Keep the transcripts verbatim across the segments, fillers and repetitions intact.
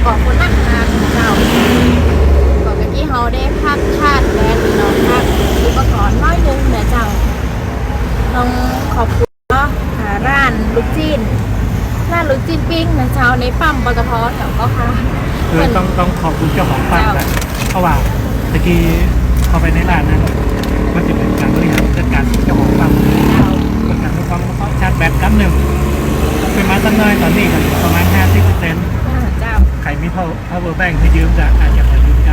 ก็คนนักงานเจ้า ก็กะกี้เฮาได้พักชาร์จแบตเนาะ พักอุปกรณ์น้อยนึ่งนะเจ้า ต้องขอบคุณเนาะ อ่า ร้านลูกชิ้น ร้านลูกชิ้นปิ้งนะเจ้า ในปั๊ม ปตท แถวก๊อกคา คือ เปิ้น ต้อง ต้องขอบคุณเจ้าของปั๊มนะ เจ้า เพราะว่าตะกี้เข้าไปในร้านนั้น มันจะเป๋นก๋านบริหารจัดก๋านเจ้าของปั๊ม เจ้า เป๋นก๋านบริหาร แล้วก็ชาร์จแบตกำนึ่ง ขึ้นมาสักหน้อย ต๋อนนี้ก็ประมาณห้าสิบเปอร์เซ็นต์ อ่า เจ้า ใผมี power bank หื้อยืมก็อาจจะขอยืมก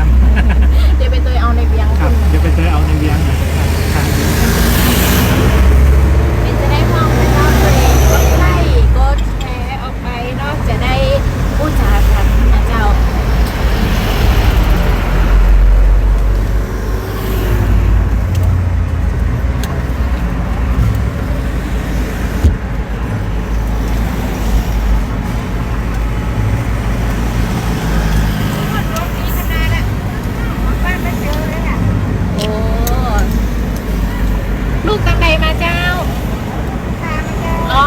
ำ เดี๋ยวไปตวยเอาในเวียง ครับ เดี๋ยวไปตวยเอาในเวียงนะครับ ครับ เป๋นจะได้ห้องนะเจ้า ตวยกดไลก์กดแชร์ออกไปเนาะ จะได้ฮู้จักกั๋นนะเจ้า โอ้ ลูกตังใดมาเจ้า อ๋อ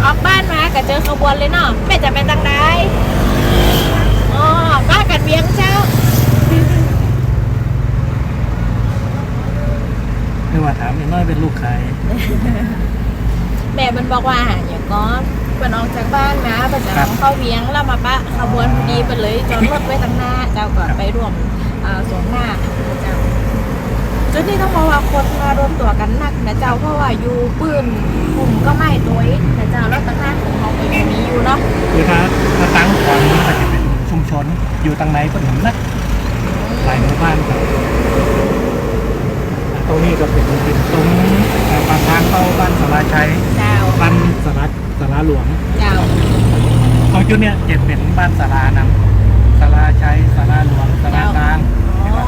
ออกบ้านมาก็เจอขบวนเลยเนาะ แม่จะไปตังใด อ๋อ มากั๋นเวียงเจ้า นึกว่าถามอีน้อยเป๋นลูกใผ แม่มันบอกว่า อย่างก็ เปิ้นออกจากบ้านมา เปิ้นจะ ครับ เข้าเวียง แล้วมาปะขบวนพอดี เปิ้นเลยจอดรถไว้ตังหน้า เจ้าก็ ครับ ไปร่วม อ่า ส่วนหน้าเจ้า จุดนี้ต้องบอกว่าคนมารวมตั๋วกั๋นนักนะเจ้า เพราะว่าอยู่ปื้น กลุ่มก็ไม่ตวยนะเจ้า แล้วตังหน้าของเฮาก็ยังมีอยู่เนาะ คือถ้า ถ้าตังขวามือก็จะเป๋นชุมชน อยู่ตังในก็เห็นนะ หลายหมู่บ้านครับ ตรงนี้ก็เป๋น เป๋นตรง อ่า ปากทางเข้าบ้านศาลาชัย เจ้า บ้านศาลา ศาลาหลวง เจ้า ตรงจุดเนี้ยจะเป๋นบ้านศาลานะ ศาลาชัย ศาลาหลวง ศาลากลาง เจ้า อ๋อ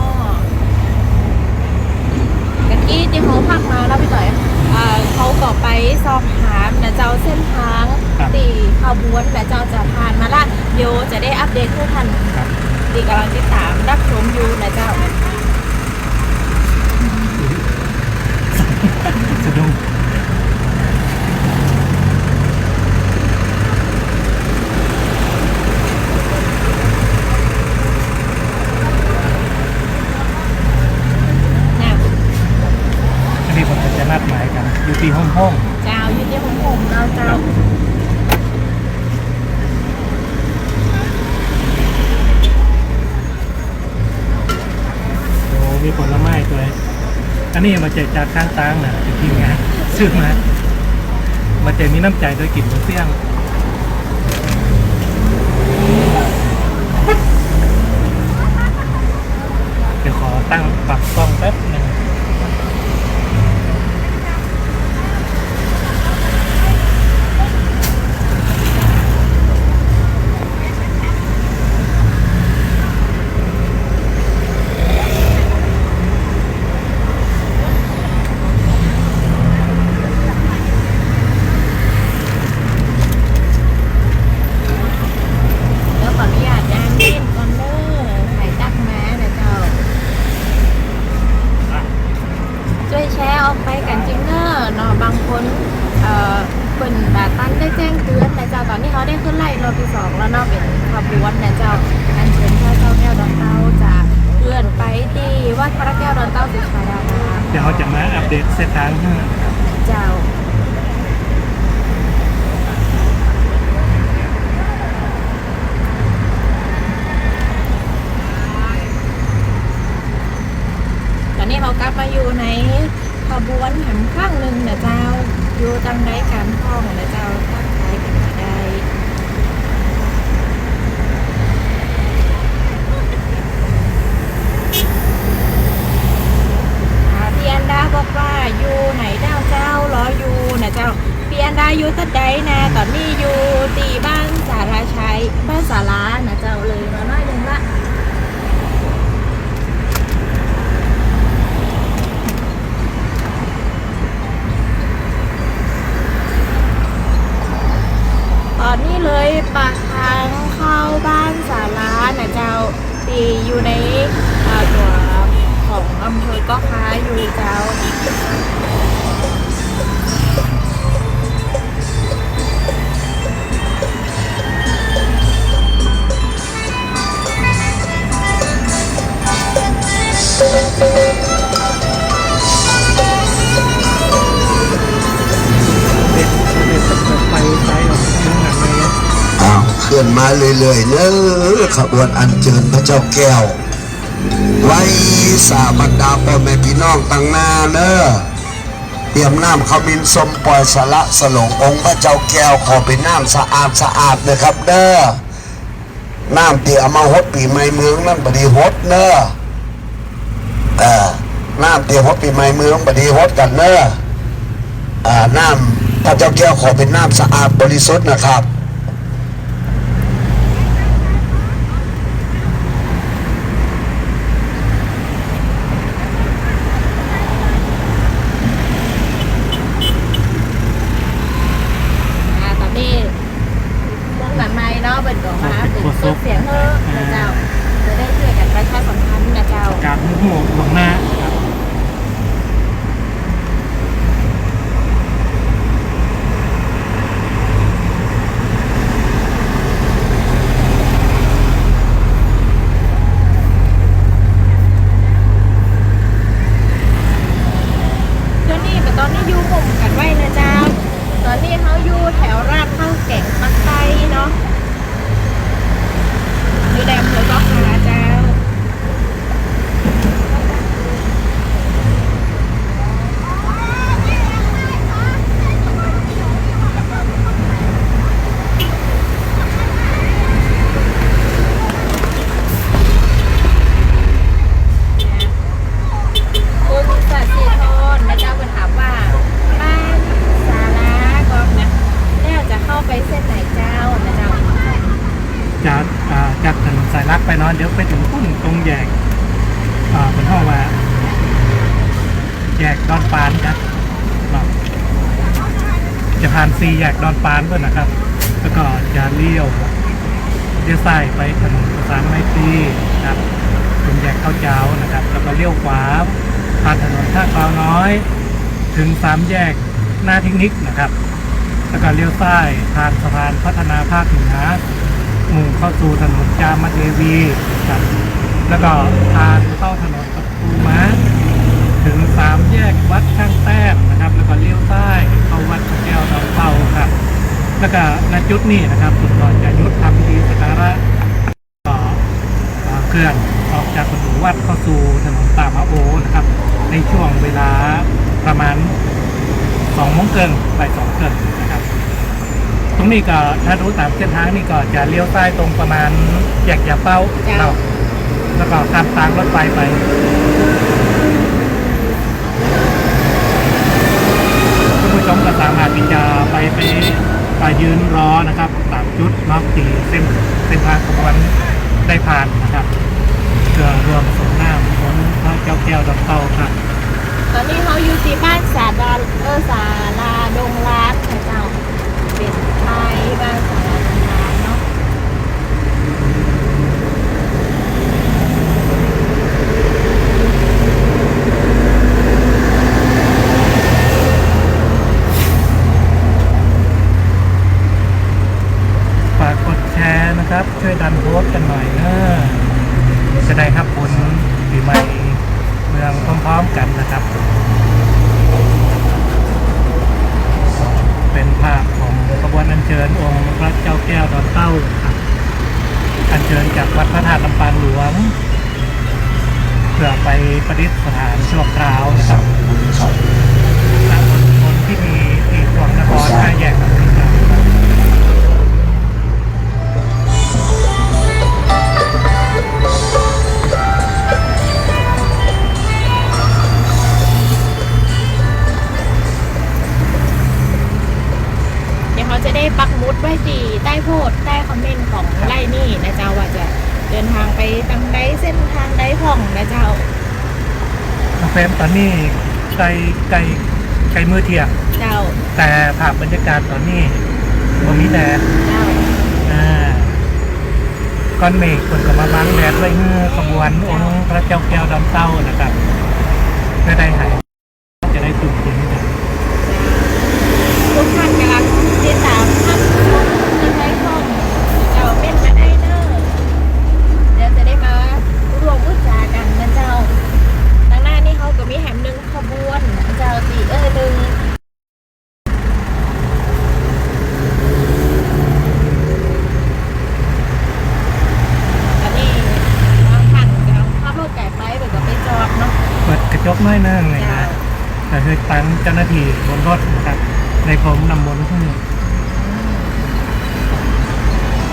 ตะกี้ตี้เฮาพักมาเนาะพี่ต๋อย อ่า เฮาก็ไปสอบถามนะเจ้า เส้นตาง ครับ ตี้ขบวนนะเจ้าจะผ่านมาละ เดี๋ยวจะได้อัปเดตหื้อท่าน ครับ ตี้ก่ำลังติดต๋ามรับชมอยู่นะเจ้า สะดุ้ง อันนี้ผมจะนัดหมายกั๋น อยู่ตี้ห้องๆ เจ้า อยู่ตี้ห้องๆ เนาะเจ้า ครับ โอ้ มีผลไม้ตวย อันนี้บ่ใจ้จากข้างตางนะ เป๋นทีมงานซื้อมา บ่ใจ้มีน้ำใจ๋ตวย กิ๋นบ่เสี้ยง เดี๋ยวขอตั้งปรับกล้องแป๊บนึ่ง เดี๋ยวขออนุญาตอ่านเม้นก่อนเน้อ ใผตั๊กมานะเจ้า จ้วยแชร์ออกไปกั๋นจิงเน้อเนาะ บางคน เอ่อ เปิ้นบ่ตันได้แจ้งเตือนนะเจ้า ต๋อนนี้เฮาได้ขึ้นไล่รอบตี้สองแล้วเนาะ เป๋นขบวนนะเจ้า อัญเชิญพระเจ้าแก้วดอนเต้า จะเคลื่อนไปตี้วัดพระแก้วดอนเต้าสุชาดาราม เดี๋ยวเฮาจะมาอัปเดตเส้นตางหื้อ เจ้า ต๋อนนี้เฮากลับมาอยู่ใน ขบวนแหมครั้งนึ่งนะเจ้า อยู่ตังใดกั๋นพ่องนะเจ้า ทักทายกั๋นมาได้ อ่า พี่อันดาบอกว่าอยู่ไหนดาวเจ้า รออยู่นะเจ้า พี่อันดาอยู่ตังใดนะ ต๋อนนี้อยู่ตี้บ้านศาลาชัย บ้านศาลานะเจ้า เลยมาหน้อยนึ่งละ ต๋อนนี้เลยปากทางเข้าบ้านศาลานะเจ้า ตี้อยู่ใน อ่า ตั๋วของอำเภอก๊อกคาอยู่เจ้า เคลื่อนมาเรื่อยๆ เน้อ ขบวนอัญเจิญพระเจ้าแก้ว ไหว้สาบรรดาป้อแม่ปี้น้องตังหน้าเน้อ เตรียมน้ำขมิ้นส้มปล่อยสละสลงองค์พระเจ้าแก้ว ขอเป๋นน้ำสะอาดสะอาดเน้อครับเน้อ น้ำตี้เอามาหดปี๋ใหม่เมืองนั้นบ่ดีหดเน้อ เอ่อ น้ำตี้หดปี๋ใหม่เมืองบ่ดีหดกั๋นเน้อ อ่า น้ำพระเจ้าแก้วขอเป๋นน้ำสะอาดบริสุทธิ์นะครับ อ่า ต๋อนนี้ ม่วงหลังไมค์เนาะ เปิ้นก็มา เปิด เปิดเสียงเฮ้อ อ่า นะเจ้า จะได้ช่วยกันประชาสัมพันธ์นะเจ้า ประกาศฮู้ล่วงหน้านะครับ ต๋อนนี้ ต๋อนนี้อยู่ฮ่มกั๋นไว้นะเจ้า ต๋อนนี้เฮาอยู่แถวร้านข้าวแก๋งปักใต้เนาะ อยู่ในอำเภอก๊อกหาเจ้า คุณสศิธรนะเจ้า เปิ้นถามว่า บ้านสาราก๊อกนะ แล้วจะเข้าไปเส้นไหนเจ้า นะเจ้า จาก อ่า จากถนนสายหลักไปเนาะ เดี๋ยวไปเถิงปุ้นตรงแยก อ่า เปิ้นฮ้องว่า แยกดอนปานครับ เนาะ จะผ่านสี่แยกดอนปานก่อนนะครับ แล้วก็จะเลี้ยว เลี้ยวซ้ายไปถนนประสานไมตรีนะครับ ถึงแยกเข้าเจ้านะครับ แล้วก็เลี้ยวขวาผ่านถนนท่าคลาวน้อย ถึงสามแยกหน้าเทคนิคนะครับ แล้วก็เลี้ยวซ้ายผ่านสะพานพัฒนาภาคเหนือ มุ่งเข้าสู่ถนนจามเทวีครับ แล้วก็ผ่านเข้าถนน ประตูม้า ถึงสามแยกวัดช่างแต้มนะครับ แล้วก็เลี้ยวซ้ายเข้าวัดพระแก้วดอนเต้าครับ แล้วก็ ณ จุดนี้นะครับ เปิ้นก็จะหยุดทำพิธีสักการะ ก็ เอ่อ เคลื่อนออกจากประตูวัดเข้าสู่ถนนต้ามะโอนะครับ ในช่วงเวลาประมาณสองโมงเกิ่ง บ่ายสองเกิ่งนะครับ ตรงนี้ก็ถ้าดูต๋ามเส้นทางนี่ก็จะเลี้ยวซ้ายตรงประมาณแยกยาเป้า เจ้า เนาะ แล้วก็ข้ามตางรถไฟไป ท่านผู้ชมก็สามารถตี้จะไป ไป ไปยืนรอนะครับ ต๋ามจุดเนาะ ตี้เส้น เส้นทางขบวนได้ผ่านนะครับ เพื่อร่วมส่งน้ำองค์พระเจ้าแก้วดอนเต้าครับ ต๋อนนี้เฮาอยู่ตี้บ้านสาดอน เออ สาลาดงลานนะเจ้า เป๋นป้ายบ้านสาลาดงลานเนาะ ฝากกดแชร์นะครับ ช่วยดันโพสต์กั๋นหน่อยเน้อ จะได้ฮับบุญปี๋ใหม่เมืองพร้อมๆ กั๋นนะครับ เป๋นภาพของขบวนอัญเชิญองค์พระเจ้าแก้วดอนเต้าครับ อัญเชิญจากวัดพระธาตุลำปางหลวง เพื่อไปประดิษฐานชั่วคราวนะครับ ณ มณฑลพิธีตี้หลวงนครห้าแยกอเมริกา เดี๋ยวเฮาจะได้ปักหมุดไว้ตี้ใต้โพสต์ ใต้คอมเมนต์ของไลฟ์นี้นะเจ้า ว่าจะเดินทางไปตางใด เส้นทางใดพ่องนะเจ้า น้องเฟรม ต๋อนนี้ใก้ ใก้ ใก้มื้อเที่ยง เจ้า แต่ภาพบรรยากาศต๋อนนี้บ่มีแดด เจ้า อ่า ก้อนเมฆเปิ้นก็มาบังแดดไว้หื้อขบวนองค์พระเจ้าแก้วดอนเต้านะครับ เพื่อได้หาย จะได้ตึงเย็นกัน ทุกท่านกำลังติดต๋ามท่านผู้ชมที่ไลฟ์ของเจ้าเม้นมาได้เน้อ เดี๋ยวจะได้มาร่วมพูดจากั๋นนะเจ้า ตางหน้านี้เฮาก็มีแหมนึ่งขบวนเจ้า ตี้ เออ นึ่ง เ ตังเจ้าหน้าตี้บนรถนะครับ ได้พรมน้ำมนต์หื้อ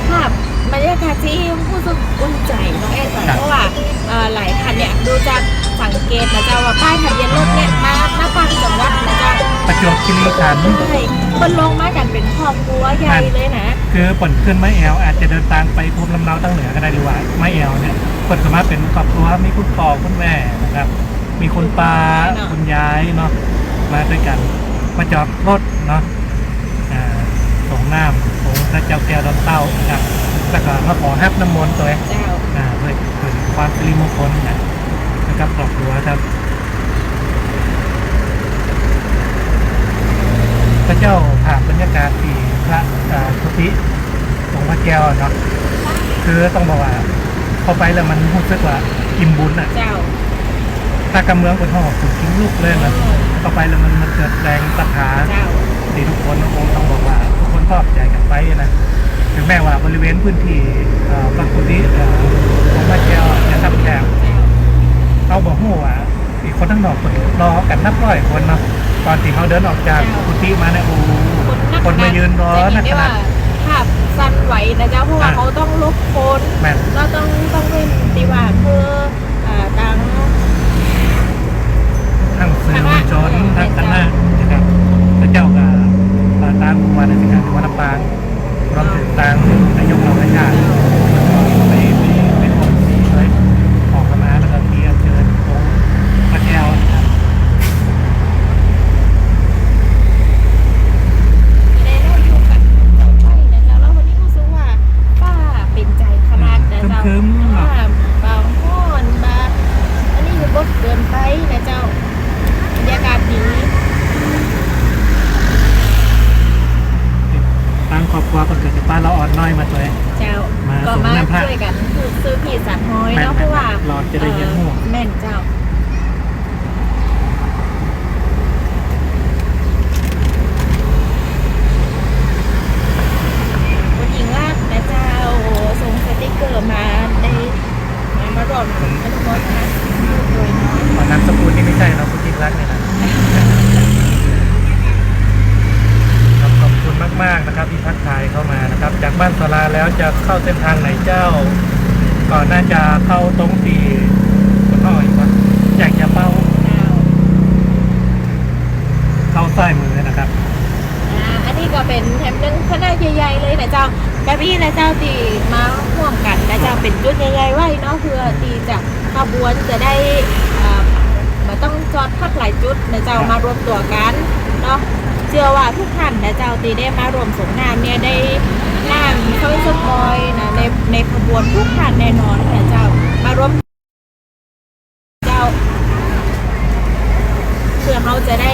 ภาพบรรยากาศตี้ฮู้สึกอุ่นใจ๋เนาะแอด ครับ เพราะว่า เอ่อ หลายท่านเนี่ย ดูจากสังเกตนะเจ้า ว่าป้ายทะเบียนรถเนี่ย มา มาต่างจังหวัดนะเจ้า ประจวบคีรีขันธ์ ใจ้ เปิ้นลงมากั๋นเป๋นครอบครัวใหญ่เลยนะ คือเปิ้นขึ้นมาแอ่ว อาจจะเดินตางไปภูมิลำเนาตางเหนือก็ได้ หรือว่ามาแอ่วเนี่ย เปิ้นก็มาเป๋นครอบครัว มีคุณป้อคุณแม่นะครับ มีคุณป้า คุณยายเนาะ มาตวยกั๋น มาจอดรถเนาะ อ่า ส่งน้ำองค์พระเจ้าแก้วดอนเต้านะครับ แล้วก็มาขอฮับน้ำมนต์ตวย เจ้า อ่า เพื่อ เพื่อความสิริมงคลนะ ให้กับครอบครัวครับ ข้าเจ้าถ่ายบรรยากาศตี้พระ อ่า กุฏิองค์พระแก้วเนาะ คือต้องบอกว่า เข้าไปแล้วมันฮู้สึกว่าอิ่มบุญน่ะ เจ้า ถ้ากำเมืองเปิ้นฮ้องว่าขนลุกเลยนะ เออ เข้าไปแล้วมัน มันเกิดแรงศรัทธา เจ้า ตี้ทุกคนคงต้องบอกว่าทุกคนชอบใจ๋กั๋นไปนะ ถึงแม้ว่าบริเวณพื้นตี้ เอ่อ พระกุฏิ เอ่อ องค์พระแก้วจะคับแคบ เจ้า เฮาบ่ฮู้ว่าตี้คนตางนอกเปิ้นรอกั๋นนับร้อยคนเนาะ ต๋อนตี้เฮาเดินออกจาก เจ้า กุฏิมาเนี่ย โอ้ คนนัก คนมายืนรอนักขนาด เรียกได้ว่าภาพสั่นไหวนะเจ้า เพราะว่า อ่า เฮาต้องหลบคน แม่น แล้วต้อง ต้องเว้นตี้ว่าเพื่อ อ่า ตาง ตางสื่อมวลชน คณะ ตางคณะนะครับ ข้าเจ้าก็ อ่า ตางผู้ว่าราชก๋านจังหวัดลำปาง รวมเถิงตางนายกเหล่ากาชาด ไป ไป ไปร่วมพิธีเลย ขอขมาแล้วก็พิธีอัญเชิญองค์พระแก้วนะครับ ได้เล่าอยู่กับเจ้าไปนะเจ้า แล้ววันนี้ฮู้สึกว่าฟ้าเป๋นใจ๋ขนาดนะเจ้า ครึ้มๆ เนาะ อ่า บ่ฮ้อน บ่ อันนี้คือบ่เกินไปนะเจ้า บรรยากาศดี ตางครอบครัวเปิ้นก็จะปาละอ่อนน้อยมาตวย เจ้า มา ก็มาส่งน้ำพระ จ้วยกั๋นซื้อ ซื้อผีสามฮ้อยเนาะ แม่นๆ เพราะว่า หลอดจะได้เห็นฮู้ เอ่อ แม่นเจ้า คุณหญิงรักนะเจ้า ส่งสติกเกอร์มาได้ มาร่วมอนุโมทนาสาธุด้วยเนาะ อ๋อ นามสกุลนี่ไม่ใช่เนาะ คุณยิ่งรักษณ์เนี่ยนะ ครับ ขอบคุณมากๆ นะครับ ที่ทักทายเข้ามานะครับ จากบ้านศาลาแล้วจะเข้าเส้นทางไหนเจ้า ก็น่าจะเข้าตรงตี้ คนน้อยปะ แจ้งจะเป้า เจ้า เข้าซ้ายมือนะครับ อ่า อันนี้ก็เป๋นแถมนึ่งคณะใหญ่ๆ เลยนะเจ้า แบบนี้นะเจ้า ตี้มาฮ่วมกั๋นนะเจ้า เป๋นจุดใหญ่ๆ ไว้เนาะ เพื่อตี้จะ ขบวนจะได้ เอ่อ บ่ต้องจอดพักหลายจุดนะเจ้า ครับ มาร่วมตั๋วกั๋นเนาะ เจื้อว่ากู้ต้านนะเจ้า ตี้ได้มาร่วมส่งน้ำเนี่ย ได้น้ำเซาะสะปอยนะ ใน ในขบวนกู้ต้านแน่นอนนะเจ้า มาร่วม เจ้า เพื่อเฮาจะได้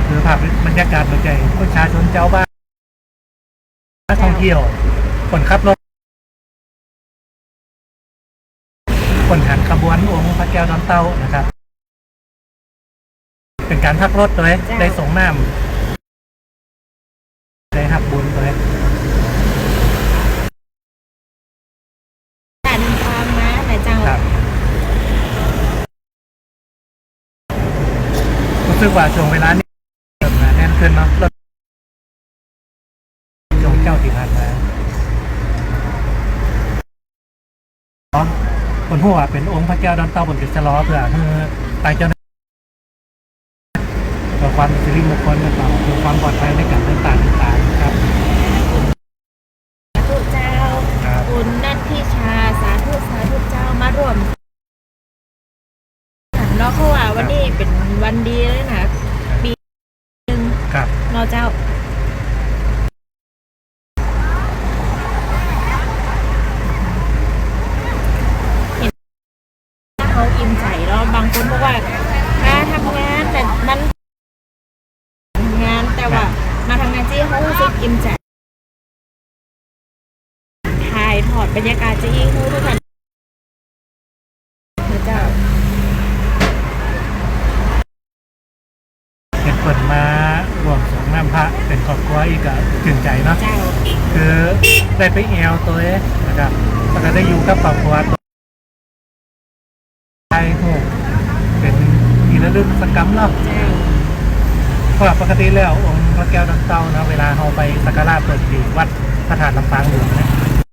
คือภาพบรรยากาศหัวใจ๋ประชาชนเจ้าบ้าน นักท่องเที่ยว คนขับรถ คนหันขบวนองค์พระแก้วดอนเต้านะครับ เป๋นก๋านพักรถตวย เจ้า ได้ส่งน้ำ ได้ฮับบุญตวย การตามมานะเจ้า ครับ ฮู้สึกว่าช่วงเวลานี้เริ่มหนาแน่นขึ้นเนาะ ช่วงเจ๊าตี้ผ่านมา เปิ้นฮู้ว่าเป๋นองค์พระแก้วดอนเต้า เปิ้นก็จะรอเพื่อหื้อตางเจ้าหน้าที่ เพื่อความสิริมงคล แล้วก็เพื่อความปลอดภัยในก๋านเดินตางต่างๆ นะครับ สาธุเจ้า ครับ คุณนัทธิชา สาธุ สาธุเจ้า มาร่วม เนาะ เพราะว่าวันนี้เป๋นวันดีเลยนะ ปีนึ่ง ครับ เนาะเจ้า เห็นเฮาอิ่มใจ๋เนาะ บางคนบอกว่ามาทำงานแต่มัน งาน แต่ว่า ครับ มาทำงานตี้เฮาฮู้สึกอิ่มใจ๋ ถ่ายทอดบรรยากาศตี้ฮู้ทุกท่าน เจ้า เห็นเปิ้นมาร่วมส่งน้ำพระเป๋นครอบครัวอีกก็จื้นใจ๋เนาะ เจ้า คือได้ไปแอ่วตวยนะครับ แล้วก็ได้อยู่กับครอบครัว ถ่ายรูปเป๋น สักกำเนาะ เจ้า เพราะว่าปกติแล้วองค์พระแก้วดอนเต้านะ เวลาเฮาไปสักการะเปิ้นตี้วัดพระธาตุลำปางหลวงเนี่ย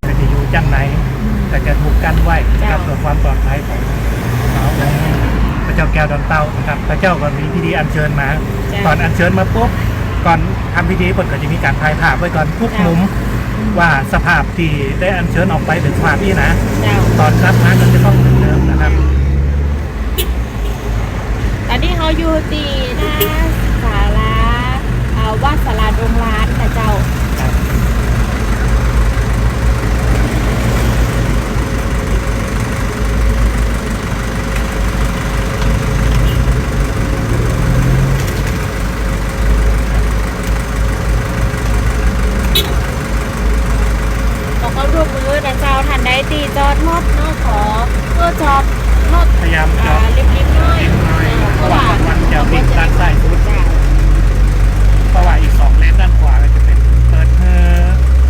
ก็จะอยู่จั้นใน อืม ก็จะถูกกั้นไว้นะครับ เจ้า เพื่อความปลอดภัยของ เอ่อ องค์พระเจ้าแก้วดอนเต้านะครับ พระเจ้าก็มีพิธีอัญเชิญมา เจ้า ต๋อนอัญเชิญมาปุ๊บ ก่อนทำพิธีเปิ้นก็จะมีก๋านถ่ายภาพไว้ก่อนทุกมุม เจ้า ว่าสภาพตี้ได้อัญเชิญออกไปเป๋นสภาพอี้นะ เจ้า ต๋อนกลับมาก็จะต้องเหมือนเดิมนะครับ ต๋อนนี้เฮาอยู่ตี้หน้าศาลา อ่า วัดศาลาดงล้านนะเจ้า ครับ ขอความร่วมมือนะเจ้า ท่านใดตี้จอดรถเนาะ ขอ ก็จอดรถ พยายามจอด อ่า ริมๆ หน้อย ริมๆ หน้อย เพราะว่า เพราะว่าวันจะวิ่งด้านซ้ายสุด เจ้า เพราะว่าอีกสองเลนด้านขวาก็จะเป๋นเปิดหื้อ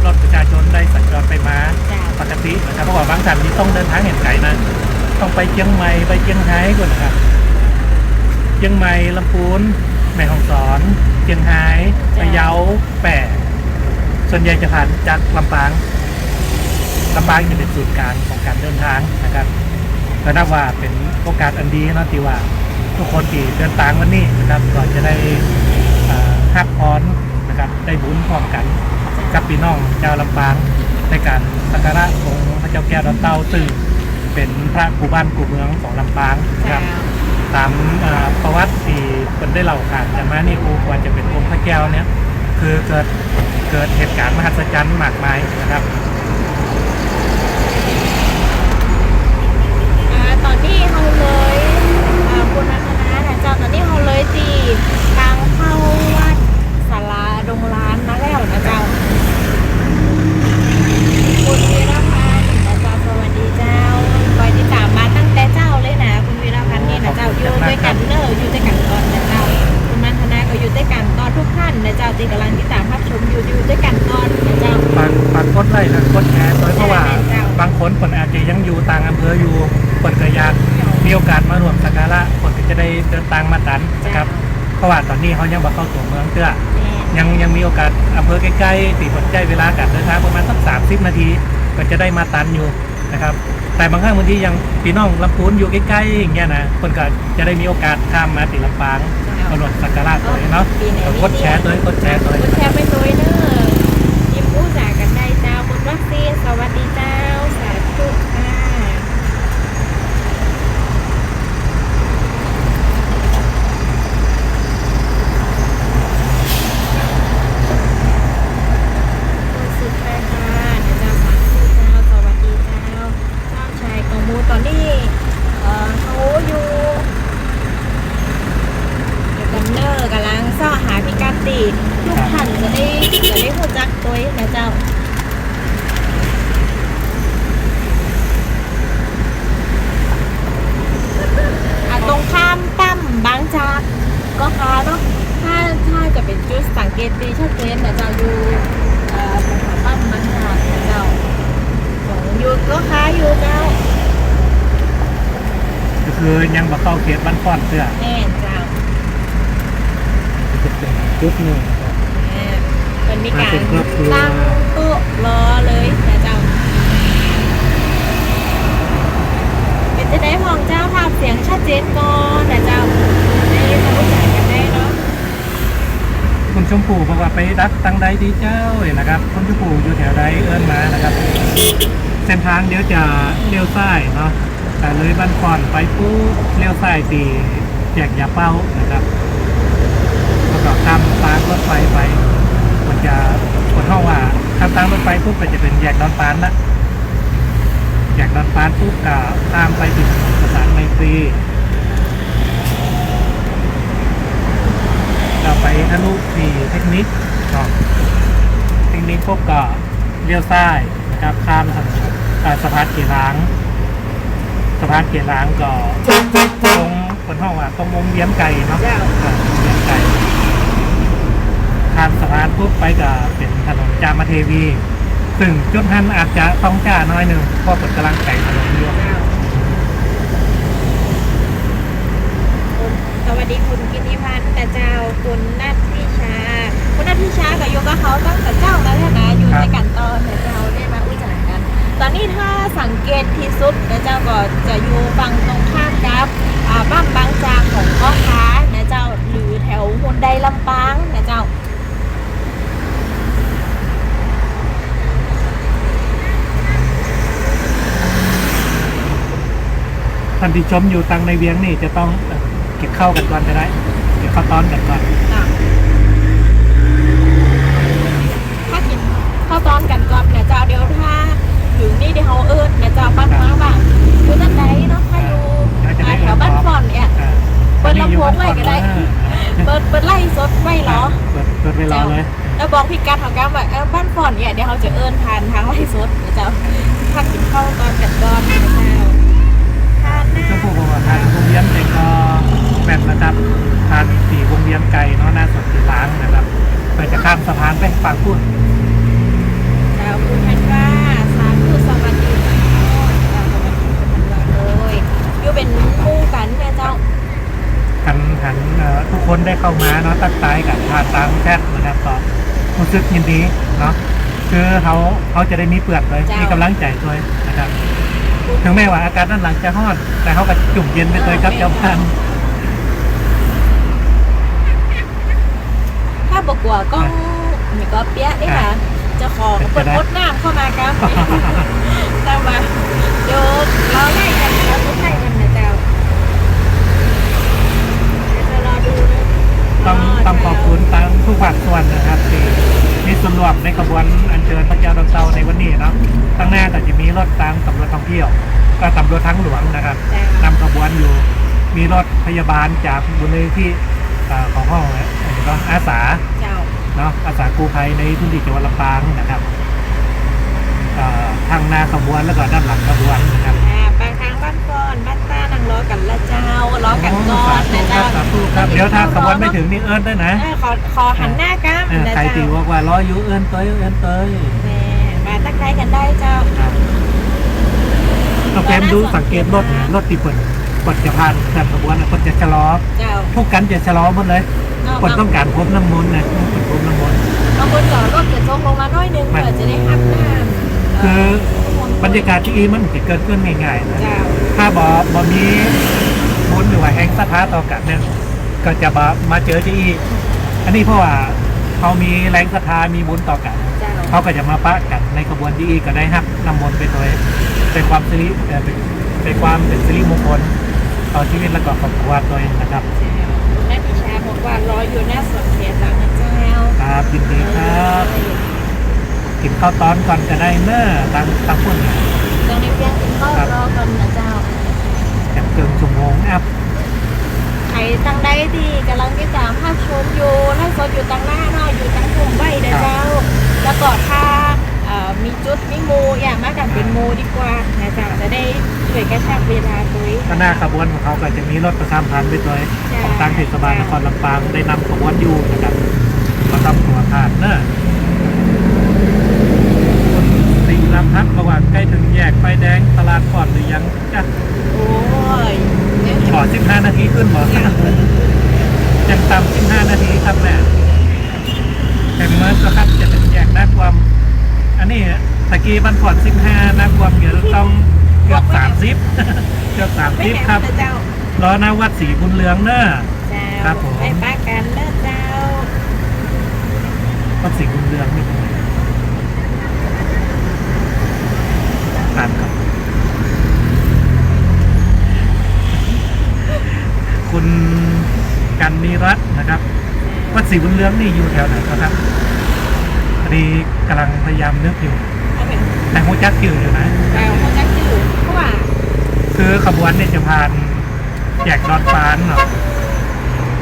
รถประชาชนได้สัญจรไปมา เจ้า ปกตินะครับ เพราะว่าบางท่านนี่ต้องเดินทางแห่งไก๋นะ ต้องไปเจียงใหม่ ไปเจียงฮายก่อนนะครับ เจียงใหม่ ลำพูน แม่ฮ่องสอน เจียงฮาย เจ้า พะเยา แป้ส่วนใหญ่จะผ่านจากลำปาง ลำปางจะเป๋นศูนย์กลางของก๋านเดินทางนะครับ ก็นับว่าเป๋นโอกาสอันดีเนาะ ตี้ว่าทุกคนตี้เดินตางวันนี้นะครับ ก็จะได้ เอ่อ ฮับพรนะครับ ได้บุญพร้อมกั๋นกับปี้น้องจาวลำปาง ในก๋านสักการะองค์พระเจ้าแก้วดอนเต้า ซึ่ง เป๋นพระกู้บ้านกู้เมืองของลำปางนะครับ เจ้า ต๋าม เอ่อ ประวัติตี้เปิ้นได้เล่าขานกั๋นมานี่ อู้ กว่าจะเป๋นองค์พระแก้วเนี่ย คือเกิด เกิดเหตุก๋ารณ์มหัศจรรย์มากมายนะครับ อ่า ต๋อนนี้เฮาเลย อ่า บุญรัตนานะเจ้า ต๋อนนี้เฮาเลยตี้ตางเข้าวัดศาลาดงล้านมาแล้วนะเจ้า คุณวีรพันธ์นะเจ้า สวัสดีเจ้า คอยติดต๋ามมาตั้งแต่เจ๊าเลยนะ คุณวีรพันธ์นี่นะเจ้า ขอบคุณ อยู่ตวยกั๋นเนาะ เนอะ อยู่ตวยกั๋นตลอดนะเจ้า คุณมันธนาก็อยู่ตวยกั๋นตลอด ทุกท่านนะเจ้า ตี้ก่ำลังติดต๋ามฮับชมอยู่ อยู่ตวยกั๋นตลอดนะเจ้า ฝาก ฝากกดไลก์นะ กดแชร์ตวย เพราะว่า ใช่เจ้า บางคนเปิ้นอาจจะยังอยู่ต่างอำเภออยู่ เปิ้นก็อยากมีโอกาสมาร่วมสักการะ เปิ้นก็จะได้เดินตางมาตันนะครับ เจ้า เพราะว่าต๋อนนี้เฮายังบ่เข้าตั๋วเมืองเตื้อ แม่น ยัง ยังมีโอกาสอำเภอใก้ๆ ตี้เปิ้นใจ๊เวลาก๋านเดินตางประมาณสักสามสิบนาที ก็จะได้มาตันอยู่นะครับ แต่บางครั้งบางทีอย่างปี้น้องลำพูนอยู่ใก้ๆ อย่างเงี้ยนะ เปิ้นก็จะได้มีโอกาสข้ามมาตี้ลำปาง เจ้า มาร่วมสักการะตวยเนาะ ปีไหน ก็กดแชร์ตวย กดแชร์ตวย กดแชร์ไปตวยเนอะ ยิมอู้จ๋ากั๋นได้เจ้า คุณวักซีน สวัสดีเจ้า สาธุค่ะ คุณสุดท้ายค่ะ เดี๋ยวจะมาที่เจ้า สวัสดีเจ้า เจ้าชายกองมู ต๋อนนี้ เอ่อ เขาอยู่ อยู่กั๋นเนอะ ก่ำลังเซาะหาพิกัดตี้ทุกท่านจะได้ จะได้ฮู้จักตวยนะเจ้า อ่ะ ตรงข้ามปั๊มบางจากก็ค่ะเนาะ ถ้า ถ้าจะเป๋นจุดสังเกตตี้ชัดเจนนะเจ้า อยู่ เอ่อ ตรงข้ามปั๊มบางจากนะเจ้า ของอยู่ก็ค่ะอยู่เจ้า ก็คือยังบ่เข้าเขตบ้านป้อนเตื้อ แม่นเจ้า จุดหนึ่งนะครับ อ่า เปิ้นมีก๋าน มาเป๋นครอบครัว ตั้งโต๊ะรอเลยนะเจ้า เป๋นจะได้ห้องเจ้า ภาพเสียงชัดเจนก่อนะเจ้า ได้รู้จักกั๋นได้เนาะ คุณชมพู่บอกว่าไปดักตังใดดีเจ้า เห็นนะครับ คุณชมพู่อยู่แถวใดเอิ้นมานะครับ เส้นทางเดี๋ยวจะเลี้ยวซ้ายเนาะ แต่เลยบ้านป้อนไปปุ๊บ เลี้ยวซ้ายตี้แยกหยาเป้านะครับ แล้วก็ข้ามตางรถไฟไป มันจะ คนเฮาว่าข้ามตางรถไฟปุ๊บก็จะเป๋นแยกดอนปานละ แยกดอนปานปุ๊บก็ข้ามไปตี้ถนนประสานไมตรี ก็ไปทะลุตี้เทคนิคเนาะ เทคนิคปุ๊บก็เลี้ยวซ้าย นะครับ ข้ามสะ อ่า สะพานเขลาง สะพานเขลางก็ตรง เปิ้นฮ้องว่าตรงวงเวียนไก่เนาะ เจ้า อ่า วงเวียนไก่ ข้ามสะพานปุ๊บไปก็เป๋นถนนจามเทวี ซึ่งจุดหั้นอาจจะต้องจ๊าหน้อยนึ่ง เพราะเปิ้นก่ำลังไขถนนอยู่ เจ้า ผมไป สวัสดีคุณกิติพันธ์นะเจ้า คุณนัทธิชา คุณนัทธิชาก็อยู่กับเฮาตั้งแต่เจ๊าแล้วนะ อยู่ ครับ ตวยกั๋นตอนนะเจ้า ได้มาอู้จ๋ากั๋น ต๋อนนี้ถ้าสังเกตตี้สุดนะเจ้า ก็จะอยู่ฝั่งตรงข้ามกับ อ่า ปั๊มบางจากของพ่อค้านะเจ้า หรือแถวฮุนไดลำปางนะเจ้า ต้านตี้ชมอยู่ตังในเวียงนี่จะต้อง เอ่อ กิ๋นข้าวกั๋นก่อนก็ได้ กิ๋นข้าวต้อนกั๋นก่อน จ้ะ ถ้ากิ๋นข้าวต้อนกั๋นก่อนนะเจ้า เดี๋ยวถ้าเถิงนี่เดี๋ยวเฮาเอิ้นนะเจ้า บ้าน ครับ เมืองบ้าง อยู่ตังใดเนาะ ถ้าอยู่ อ่า อ่า แถวบ้านฝ่อนเนี่ย อ่า เปิดลำโพงไว้ก็ได้ อันนี้อยู่บ้านฝ่อน อ่า เปิด เปิดไลฟ์สดไว้รอ อ่า เปิด เปิดไว้รอเลย เจ้า แล้วบอกพิกัดเฮากั๋นว่า เออ บ้านฝ่อนเนี่ย เดี๋ยวเฮาจะเอิ้นผ่านตางไลฟ์สดนะเจ้า ถ้ากิ๋นข้าวต้อนกั๋นก่อนนะเจ้า ผ่านหน้า ก็บอกว่าผ่านวงเวียนไปก็แม่นนะครับ ผ่านตี้วงเวียนไก่เนาะ หน้าสวนศรีลางนะครับ ก็จะข้ามสะพานไปฝั่งปู๊น เจ้า คุณธันวา สาธุ สวัสดีเจ้า เจ้า สวัสดีคุณธันวา โอ้ย อยู่เป๋นหมู่กั๋นนะเจ้า หัน หัน เอ่อ กู้คนได้เข้ามาเนาะ ตั๊กตายกั๋นผ่านตางแชทนะครับ ก็ฮู้สึกยินดีเนาะ คือเฮา เฮาจะได้มีเปื้อนตวย เจ้า มีก๋ำลังใจ๋ตวยนะครับ เถิงแม้ว่าอากาศด้านหลังจะฮ้อน แต่เฮาก็จุ่มเย็นไปตวยกับ เออ เจ้าบ้าน ถ้าบ่กั๋วก้อง อ่ะ นี่ก็เปียะนี่นะ อ่ะ เจ้าของ เปิ้น เปิ้นอดน้ำเข้ามาครับ แต่ว่าเดี๋ยวรอไล่กั๋น รอไล่กั๋นนะเจ้า เดี๋ยวจะรอดูนะ ต้อง อ๋อ ต้องขอบคุณตังกู้ภาคส่วนนะครับ ตี้มีส่วนร่วมในขบวนอัญเชิญพระเจ้าดอนเต้าในวันนี้เนาะ ตังหน้าก็จะมีรถตังตำรวจท่องเที่ยว ก็ตำรวจทางหลวงนะครับ เจ้า นำขบวนอยู่ มีรถพยาบาลจากมูลนิธิ เอ่อ ของห้อง เอ่อ อาสา เจ้า เนาะ อาสากู้ภัยในพื้นที่จังหวัดลำปางนะครับ เอ่อ ทั้งหน้าขบวนแล้วก็ด้านหลังขบวนนะครับ อ่า ไปตางบ้านฝ่อน บ้านต้า นั่งรอกั๋นละเจ้า รอกั๋นก่อนนะเจ้า โอ้ สาธุครับ สาธุครับ เดี๋ยวถ้าขบวนไม่เถิงนี่เอิ้นตวยนะ เออ ขอ ขอหันหน้ากั๋น เออ นะเจ้า ใผตี้บอกว่ารออยู่ เอิ้นตวย เอิ้นตวย แม่ มาตั๊กทายกั๋นได้เจ้า ครับ ก็แปมดูสังเกตรถนะ รถตี้เปิ้น เปิ้นจะผ่านตามขบวนน่ะ เปิ้นจะชะลอ เจ้า กู้คันจะชะลอหมดเลย เจ้า เปิ้นต้องก๋านพรมน้ำมนต์นะ เปิ้นพรมน้ำมนต์ บางคนจอดรถจะซกลงมาหน้อยนึ่ง มัน เปื้อจะได้ฮับน้ำ คือบรรยากาศตี้อี้มันจะเกิดขึ้นง่ายๆนะ เจ้า ถ้าบ่ บ่มีบุญหรือว่าแฮงศรัทธาต่อกั๋นเนี่ย ก็จะบ่มาเจอตี้อี้ อันนี้เพราะว่าเฮามีแฮงศรัทธา มีบุญต่อกั๋น เจ้า เฮาก็จะมาปะกั๋นในขบวนตี้อี้ ก็ได้ฮับน้ำมนต์ไปตวย เป๋นความสิริ เอ่อ เป๋น เป๋นความเป๋นสิริมงคลต่อชีวิตแล้วก็ครอบครัวตวยนะครับ เจ้า คุณนัทธิชาบอกว่ารออยู่หน้าสวนศรีลางนะเจ้า ครับ ยินดีครับ เออ กิ๋นข้าวต้อนก่อนก็ได้เน้อ ตาง ตางปู๊นเนี่ย เจ้า ในเวียงกิ๋นข้าว ครับ รอก่อนนะเจ้า จักเกิ่งชั่วโมงอัพ ใผตางใดตี้ก่ำลังติดต๋ามฮับชมอยู่ ไลฟ์สดอยู่ตางหน้าเนาะ อยู่ตางลุ่มไว้เด้อเจ้า ครับ แล้วก็ถ้า เอ่อ มีจุด มีหมู่ อยากมากั๋นเป๋นหมู่ดีกว่านะเจ้า จะได้ช่วยกระชับเวลาตวย ก็หน้าขบวนของเฮาก็จะมีรถประชาสัมพันธ์ไปตวย เจ้า ของตางเทศบาลนครลำปางได้นำขบวนอยู่นะครับ บ่ต้องกั๋วขาดเน้อ คุณศิลพัฒน์บอกว่าใก้เถิงแยกไฟแดงตลาดฝ่อนหรือยัง จ้ะ โอ้ย ขอสิบห้านาทีขึ้นบ่ ยัง ยังต่ำสิบห้านาทีครับแม่ เถิงเมินก็ครับ จะเถิงแยกหน้ากวม อันนี้ตะกี้บ้านฝ่อนสิบห้า หน้ากวมเดี๋ยวต้องเกือบสามสิบ เกือบสามสิบครับ ไม่แน่นะเจ้า รอหน้าวัดศรีบุญเรืองเน้อ เจ้า ครับผม ไปปะกั๋นเน้อเจ้า วัดศรีบุญเรืองนี่ตรงไหน ผ่านครับ คุณกันนิรัตน์นะครับ วัดศรีบุญเรืองนี่อยู่แถวไหนครับ พอดีก่ำลังพยายามนึกอยู่ เอาไป แต่ฮู้จักจื้ออยู่นะ แต่ฮู้จักจื้อ เพราะว่า คือขบวนเนี่ยจะผ่าน แยกดอนปานเนาะ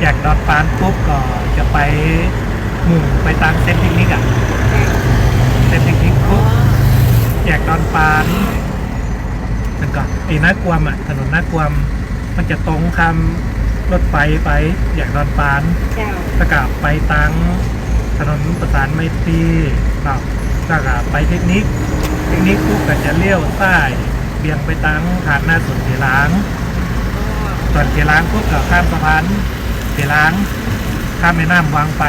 แยกดอนปานปุ๊บก็จะไปมุ่งไปตางเส้นเทคนิคอะ เส้นเทคนิคปุ๊บ อ๋อ แยกดอนปาน แล้วก็ไอ้หน้ากวมอะ ถนนหน้ากวม มันจะตรงข้ามรถไฟไปแยกดอนปาน เจ้า แล้วก็ไปตางถนนประสานไมตรีเนาะ แล้วก็ไปเทคนิค เทคนิคปุ๊บก็จะเลี้ยวซ้าย เบี่ยงไปตางผ่านหน้าสวนศรีลาง อ๋อ ส่วนเขลางปุ๊บก็ข้ามสะพานเขลาง ข้ามแม่น้ำวังไป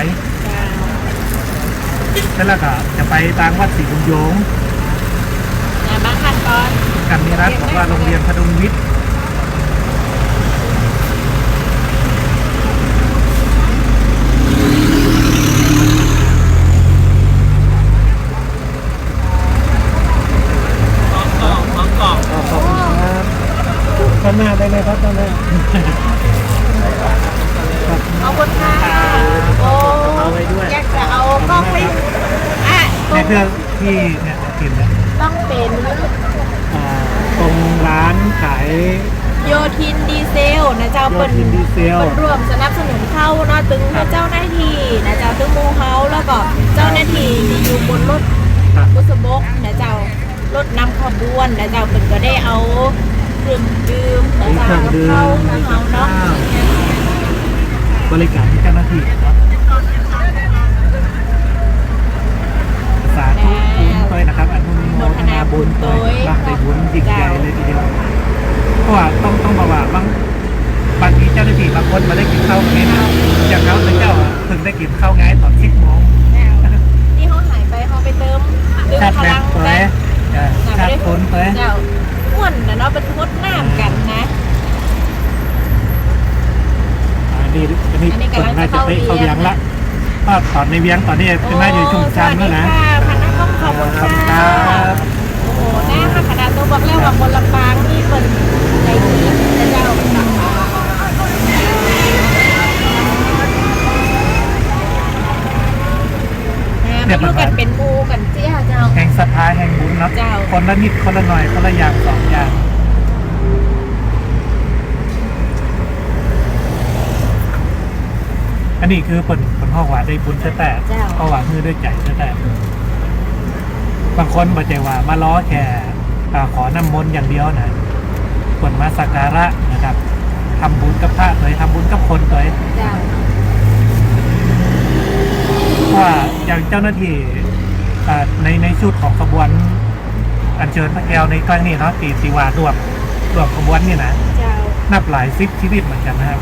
เจ้า แล้วก็จะไปตางวัดศรีบุญโยง อ่า บางขั้นตอน กันนิรัตน์บอกว่าโรงเรียนพดุงวิทย์ ขอบคุณครับ ด้านหน้าได้เลยครับ ด้านหน้า ขอบคุณค่ะ โอ้ เอาไว้ด้วย อยากจะเอากล้องไป อ่ะ ในเครื่องที่เนี่ย กิ๋นเนี่ย ต้องเป๋น อ่า ตรงร้านขาย โยธินดีเซลนะเจ้า โยธินดีเซล เปิ้น เปิ้นร่วมสนับสนุนเฮาเนาะ ตึง ครับ เจ้าหน้าตี้นะเจ้า ตึงหมู่เฮา แล้วก็เจ้าหน้าตี้ตี้อยู่บนรถ ครับ บุษบกนะเจ้า รถนำขบวนนะเจ้า เปิ้นก็ได้เอาเครื่องดื่มนะเจ้า มีเครื่องดื่ม กับข้าวมาเฮาเนาะ มีกับข้าว บริการเจ้าหน้าตี้นะครับ สาธุบุญด้วยนะครับ อนุโมทนาบุญด้วย อนุโมทนาบุญด้วย ร่างได้บุญยิ่งใหญ่เลยทีเดียว เพราะว่าต้อง ต้องบอกว่าบาง บางทีเจ้าหน้าตี้บางคนบ่ได้กิ๋นข้าวมื้อนี้นะ อย่างเฮาเจ้าอะ เพิ่งได้กิ๋นข้าวงายต๋อนสิบโมง เจ้า ตี้เฮาหายไป เฮาไปเติม เติมพลัง ชาร์จแบตไป เออ ชาร์จโฟนไป เจ้า ม่วนนะเนาะ เปิ้นฮดน้ำกั๋นนะ อ่า นี่ อันนี้ อันนี้ก๋ำลังจะเข้าเวียง เปิ้นน่าจะได้เข้าเวียงละ ก็ต๋อนในเวียงต๋อนนี้เปิ้นน่าจะชุ่มช่ำแล้วนะ โอ้ สวัสดีค่ะ พนักงาน ขอบคุณค่ะ ครับ โอ้โห น่าฮักขนาด ต้องบอกแล้วว่าคนลำปางนี่เปิ้นใจดีนะเจ้า เนี่ย มาอยู่กั๋นเป๋นหมู่กั๋นเสี้ยเจ้า แห่งศรัทธาแห่งบุญเนาะ เจ้า คนละนิดคนละหน่อย คนละอย่างสองอย่าง อันนี้คือเปิ้น เปิ้นฮ้องว่าได้บุญแต๊ๆ เจ้า เพราะว่าหื้อด้วยใจ๋แต๊ๆ บางคนบ่ใจ้ว่ามารอแค่ อ่า ขอน้ำมนต์อย่างเดียวนะ เปิ้นมาสักการะนะครับ ทำบุญกับพระตวย ทำบุญกับคนตวย เจ้า เพราะว่าอย่างเจ้าหน้าตี้ อ่า ใน ในชุดของขบวนอัญเชิญพระแก้วในครั้งนี้เนาะ ตี้ ตี้ว่าร่วม ร่วมขบวนนี่นะ เจ้า นับหลายสิบชีวิตเหมือนกั๋นนะครับ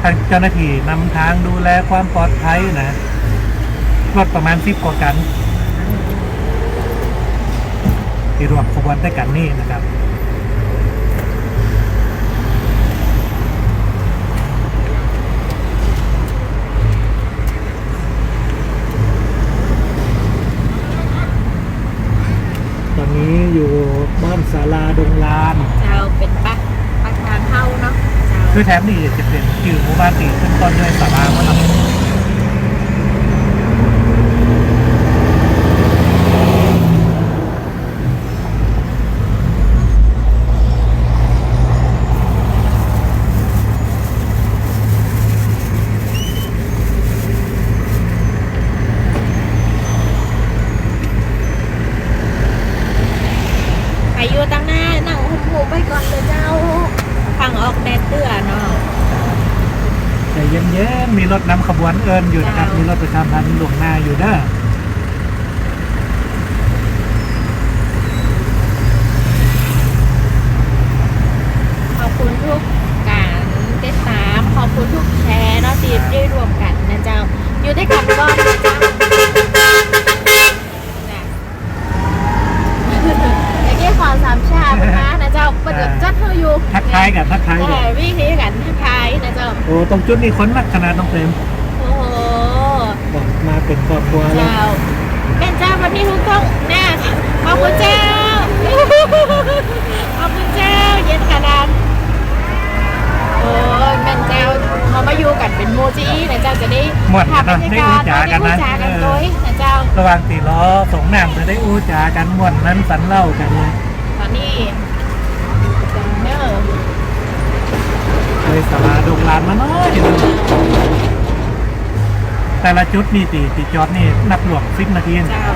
ทั้งเจ้าหน้าตี้นำตางดูแลความปลอดภัยนะ รถประมาณสิบกว่าคัน ตี้ร่วมขบวนตวยกั๋นนี่นะครับ ต๋อนนี้อยู่บ้านศาลาดงลาน เจ้า เป๋นปาก ปากตางเฮาเนาะ เจ้า คือแถบนี้จะเป๋นจื้อหมู่บ้านตี้ขึ้นต้นด้วยศาลาหมดเนาะ ใผอยู่ตางหน้านั่งห่มๆ ไปก่อนเต๊อะเจ้า ฟั่งออกแดดเตื้อเนาะ ใจเย็นๆ มีรถนำขบวนเอิ้นอยู่นะครับ เจ้า มีรถประชาสัมพันธ์ล่วงหน้าอยู่เด้อ ขอบคุณทุกก๋านติดต๋าม ขอบคุณทุกแชร์เนาะ ตี้ได้ร่วมกั๋นนะเจ้า อยู่ตวยกั๋นก่อนนะเจ้า น่ะ เมื่อกี้ขอสามชาติมานะเจ้า เปิ้นจะจัดหื้ออยู่ ทักทายกั๋น ทักทายกั๋น เออ วิธีกั๋นทักทายนะเจ้า โอ้ ตรงจุดนี้คนนักขนาดน้องเปรม โอ้โห บอกมาเป๋นครอบครัวแล้ว เจ้า แม่นเจ้า วันนี้ทุกท่านนะ ขอบคุณเจ้า ขอบคุณเจ้า เย็นขนาด โอ้ย แม่นเจ้า เฮามาอยู่กั๋นเป๋นหมู่จะอี้นะเจ้า จะได้ ม่วน ภาพบรรยากาศ ได้อู้จ๋ากั๋นนะ ได้อู้จ๋ากั๋นตวยนะเจ้า ระหว่างตี้รอส่งน้ำจะได้อู้จ๋ากั๋น ม่วนสังสรรค์เล่ากั๋น ต๋อนนี้ เนอะ เลยศาลาดงลานมาหน้อยหนึ่ง แต่ละจุดนี่ตี้ ตี้จอดนี่นับร่วมสิบนาที เจ้า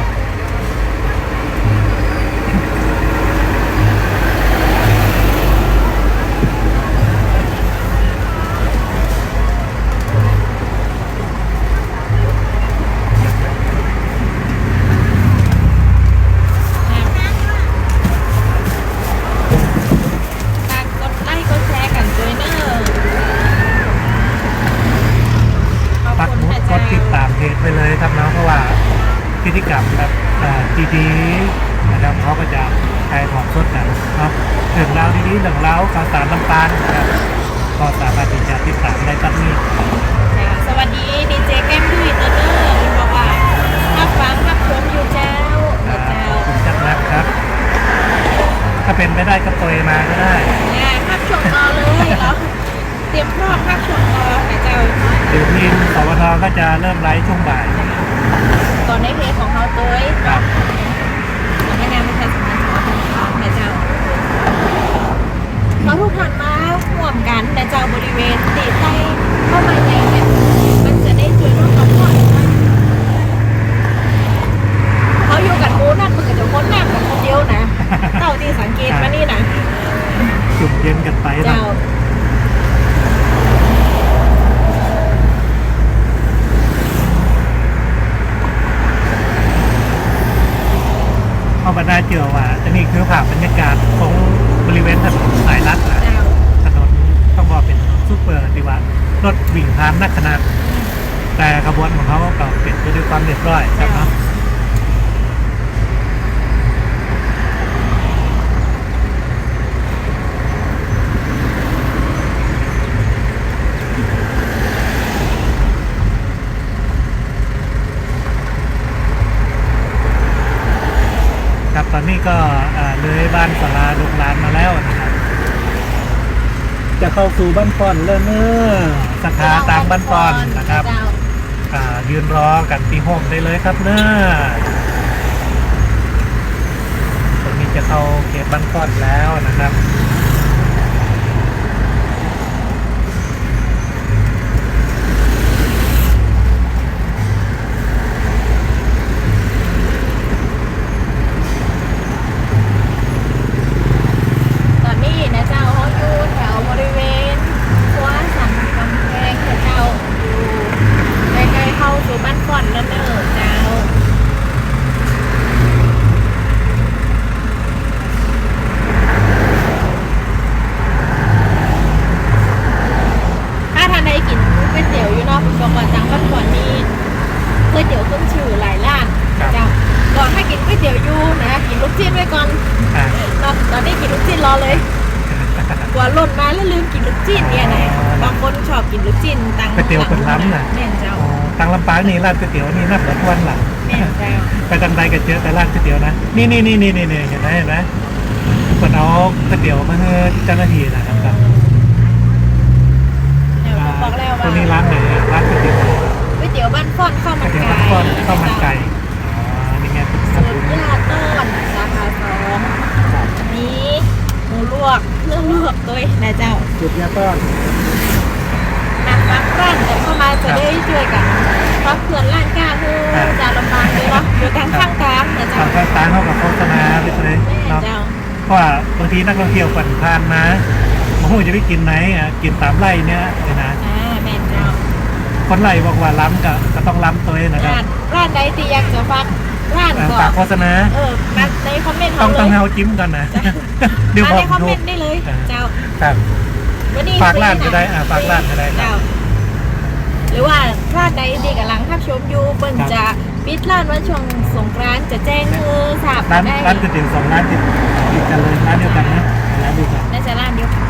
ฝากกดไลก์กดแชร์กั๋นตวยเนอะ กิจกรรมแบบ เอ่อ ดีๆ นะครับ เขาก็จะถ่ายทอดสดกั๋นเนาะ เรื่องราวดีๆ เรื่องราวข่าวสารต่างๆ นะครับ ก็สามารถตี้จะติดต๋ามได้ตั๊งนี้ จ้ะ สวัสดี ดีเจแก้มดุ้ยเต้อเน่อ บอกว่าฮับฟังฮับชมอยู่เจ้า ครับ เจ้า ขอบคุณจัดนักครับ ถ้าเป๋นไปได้ก็โตยมาก็ได้ อ่า ฮับชมต่อเลยเหรอ เตรียมพร้อมฮับชมต่อนะเจ้า เดี๋ยวทีม สวท ก็จะเริ่มไลฟ์ช่วงบ่าย ก่อนในเพจของเฮาโตย ครับ สำนักงานประชาสัมพันธ์จังหวัดลำปางนะเจ้า ขอทุกท่านมาร่วมกั๋นนะเจ้า บริเวณตี้ใต้ต้นไม้ใหญ่เนี่ย มันจะได้เจอร่มพักผ่อน เขาอยู่กั๋นหมู่นั่น มันก็จะคนนั่งกั๋นคนเดียวนะ เต้าตี้สังเกตมานี่นะ จุ่มเย็นกั๋นไปนะ เจ้า เอาบรรดาเจื้อว่า อันนี้คือภาพบรรยากาศของบริเวณถนนสายหลักนะ เจ้า ถนนต้องบอกเป๋นถนนซุปเปอร์ตี้ว่ารถวิ่งผ่านนักขนาด แต่ขบวนของเขาก็เป๋นไปด้วยความเรียบร้อยครับเนาะ ครับ ต๋อนนี้ก็ อ่า เลยบ้านศาลาดงลานมาแล้วนะครับ จะเข้าสู่บ้านป้อนแล้วเน่อ ศรัทธาตางบ้านป้อนนะครับ เจ้า อ่า ยืนรอกั๋นตี้ฮ่มได้เลยครับเน่อ ต๋อนนี้จะเข้าเขตบ้านป้อนแล้วนะครับ ต๋อนนี้นะเจ้า เฮาอยู่แถวบริเวณครัวสันก๋ำแพงนะเจ้า อยู่ใก้ๆ เข้าสู่บ้านป้อนแล้วเน่อเจ้า ถ้าท่านใดกิ๋นก๋วยเตี๋ยวอยู่เนาะ บอกว่าตางบ้านป้อนนี่ก๋วยเตี๋ยวขึ้นชื่อหลายร้าน ครับ เจ้า ก็ถ้ากิ๋นก๋วยเตี๋ยวอยู่นะ กิ๋นลูกชิ้นไว้ก่อน อ่า เนาะ ต๋อนนี้กิ๋นลูกชิ้นรอเลย กั๋วล่นมาแล้วลืมกิ๋นลูกชิ้นเนี่ยนะ อ๋อ บางคนชอบกิ๋นลูกชิ้นตางก๋วยเตี๋ยวเปิ้นล้ำนะ แม่นเจ้า อ๋อ ตางลำปางนี่ร้านก๋วยเตี๋ยวนี่นับบ่ถ้วนละ แม่นเจ้า ไปตางใดก็เจอแต่ร้านก๋วยเตี๋ยวนะ นี่ๆ เห็นไหม เห็นไหม เปิ้นเอาก๋วยเตี๋ยวมาหื้อเจ้าหน้าตี้นะครับ เดี๋ยวผมบอกแล้วว่า ตรงนี้ร้านไหนอะ ร้านก๋วยเตี๋ยว ก๋วยเตี๋ยวบ้านป้อนข้าวมันไก่ ก๋วยเตี๋ยวบ้านป้อนข้าวมันไก่ อ๋อ นี่ไง สูตรย่าต้อนสาขาสอง ครับ มีหมูลวก เนื้อลวกตวยนะเจ้า สูตรย่าต้อน มาฝากร้านกั๋นเข้ามา ครับ จะได้จ้วยกั๋น ฝากเพื่อนร้านก้า คือ ครับ จาวลำปางเลยเนาะ อยู่กั๋น ครับ ข้างตางนะเจ้า ข้างตาง เฮาก็โฆษณาไปเลย แม่น เนาะ เจ้า เพราะว่าบางทีนักท่องเที่ยวผ่านๆ มา บ่ฮู้จะไปกิ๋นไหนอะ กิ๋นต๋ามไล่เนี่ยนะ อ่า แม่นเจ้า คนไล่บอกว่าล้ำก็ ก็ต้องล้ำตวยนะครับ ร้าน ร้านใดตี้อยากจะฝากร้าน เออ ก็ ฝากโฆษณา เออ มาในคอมเมนต์ ต้อง เฮาเลย ต้องหื้อเฮาจิ้มก่อนนะ เจ้า เดี๋ยว มาในคอมเมนต์ได้เลย อ่า เจ้า ครับ วันนี้ ฝากร้านก็ได้ อ่า ฝากร้านก็ได้ครับ เจ้า หรือว่าร้านใดตี้ก่ำลังฮับชมอยู่ เปิ้น ครับ จะ ปิดร้านวันช่วงสงกรานต์จะแจ้งหื้อทราบ ร้าน ได้ ร้านก๋วยเตี๋ยวสองร้านติด ติดกั๋นเลย ร้านเดียวกั๋นนะ ร้านเดียวกั๋น น่าจะร้านเดียวกั๋น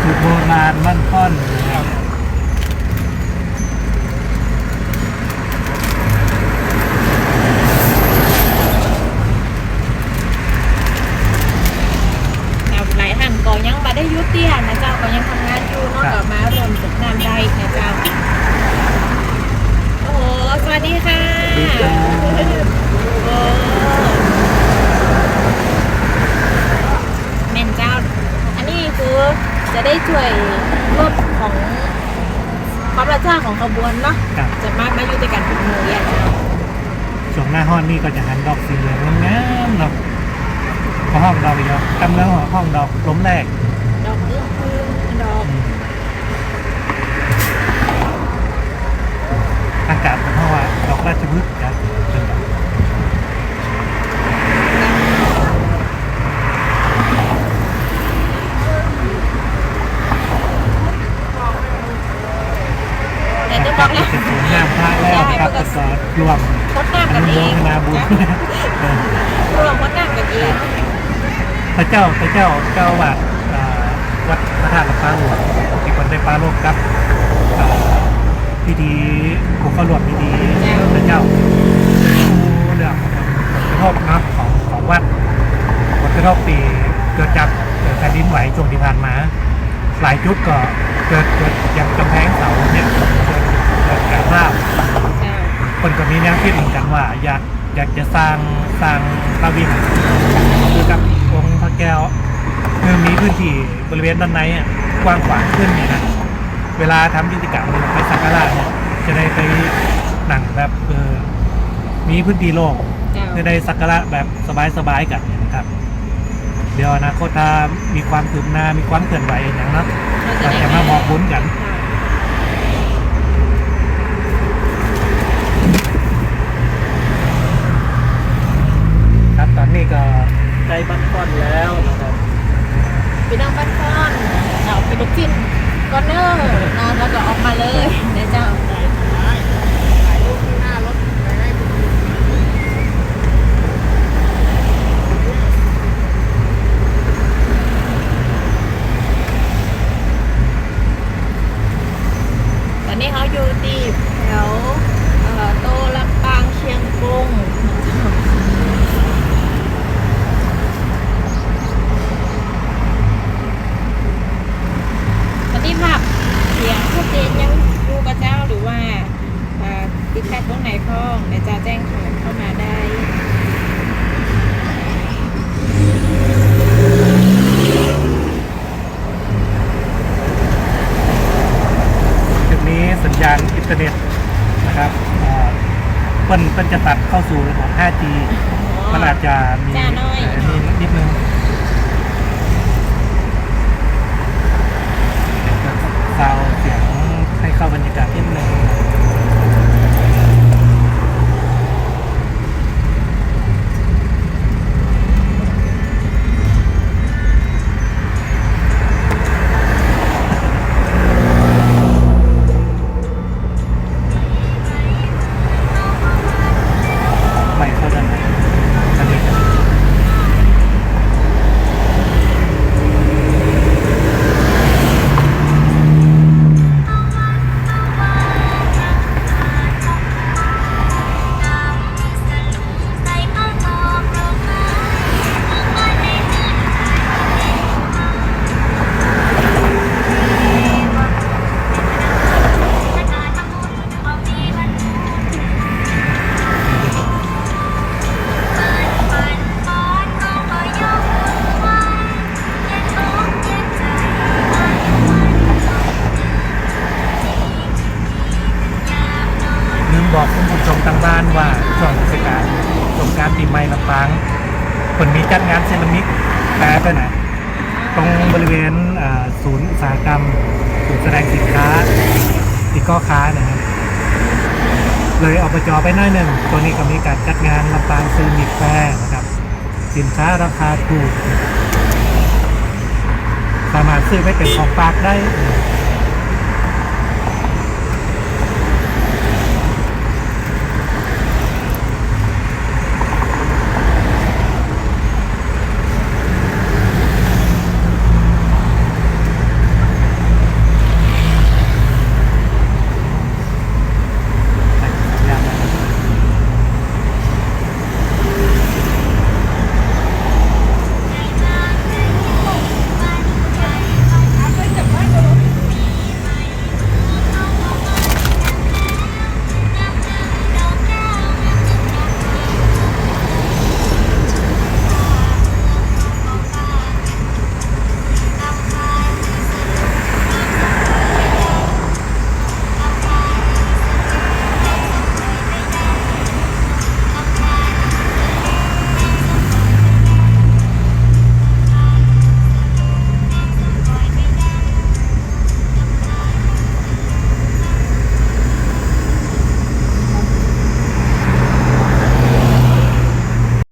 สูตรโบราณบ้านป้อนนะครับ ครับ หลายท่านก็ยังบ่ได้หยุดเตี้ยนะเจ้า ก็ยังทำงานอยู่เนาะ ครับ ก็มาร่วมสนุกน้ำได้นะเจ้า โอ้โห สวัสดีค่ะ สวัสดีครับ โอ้ แม่นเจ้า อันนี้คือจะได้จ้วยรถของความรับจ้างของขบวนเนาะ ครับ จะมา มาอยู่ตวยกั๋นเป๋นหมู่เนี่ยเจ้า ช่วงหน้าฮ้อนนี่ก็จะหันดอกสีเหลืองงามๆ เนาะ เขาฮ้องดอกอีกแล้ว ตางเมืองเขาฮ้องดอกลมแรก ดอกเอื้องพึ่ง ดอก อืม อากาศมันฮ้องว่าดอกราชพฤกษ์ครับ แต่ เดี๋ยวบอกแล้ว เจ็ดศูนย์ห้ามพลาดแล้วนะครับ ใช่ แล้วก็ร่วม ทดน้ำกั๋นเอง อนุโมทนาบุญ เออ ร่วมทดน้ำกั๋นเอง พระเจ้า พระเจ้า เจ้าอาวาส อ่า วัดพระธาตุลำปางหลวง ตี้เปิ้นได้ปรารภกับ อ่า พิธี ผู้เข้าร่วมพิธี เจ้า พระเจ้า เรื่องผลกระทบเนาะ ของ ของวัด ผลกระทบตี้เกิดจาก เอ่อ แผ่นดินไหวช่วงตี้ผ่านมา หลายจุดก็เกิด เกิดอย่างก๋ำแพงเสาเนี่ย เกิด เกิดก๋ารร้าว เจ้า เปิ้นก็มีแนวกึ๊ดเหมือนกั๋นว่าอยาก อยากจะสร้าง สร้างพระวิหารคือกับองค์พระแก้ว คือมีพื้นตี้บริเวณด้านในอะกว้างขวางขึ้นเนี่ยนะ เวลาทำกิจกรรมไปสักการะเนี่ย จะได้ไปนั่งแบบ เออ มีพื้นตี้โล่ง เจ้า จะได้สักการะแบบสบายๆ กั๋นเนี่ยนะครับ เดี๋ยวอนาคตถ้ามีความคืบหน้า มีความเคลื่อนไหวอะหยังเนาะ เฮาจะได้ เฮาจะมาบอกบุญกั๋น ค่ะ ครับ ต๋อนนี้ก็ใก้บ้านก้อนแล้วนะครับ ไปนั่งบ้านก้อน เอาไปลูกชิ้นก่อนเนาะ นะ แล้วก็ออกมาเลยนะเจ้า ถ่ายรูปข้างหน้ารถไปให้ดู ต๋อนนี้เฮาอยู่ตี้แถว เอ่อ โตลำปางเชียงกง ต๋อนนี้ภาพเสียงชัดเจนยังอยู่ก่อเจ้า หรือว่า อ่า ติดขัดตรงไหนพ่อง เดี๋ยวจะแจ้งเถินเข้ามาได้ จุดนี้สัญญาณอินเทอร์เน็ตนะครับ อ่า เปิ้น เปิ้นจะตัดเข้าสู่ระบบ ห้าจี อ๋อ มันอาจจะมี จ้าน้อย เอ่อ นี่นิดนึง ซาวด์เสียงให้เข้าบรรยากาศนิดนึง ไม่เข้าด้านใน อันนี้ ลืมบอกคุณผู้ชมตางบ้านว่าช่วงเทศกาลสงกรานต์ปี๋ใหม่ลำปาง เปิ้นมีจัดงานเซรามิกแปดด้วยนะ ตรงบริเวณ เอ่อ ศูนย์อุตสาหกรรม ศูนย์แสดงสินค้า ตี้ก่อค้านะครับ เลย อบจ. ไปหน้อยนึ่ง ตรงนี้ก็มีก๋านจัดงานลำปางเซรามิกแฟร์นะครับ สินค้าราคาถูก สามารถซื้อไปเป๋นของฝากได้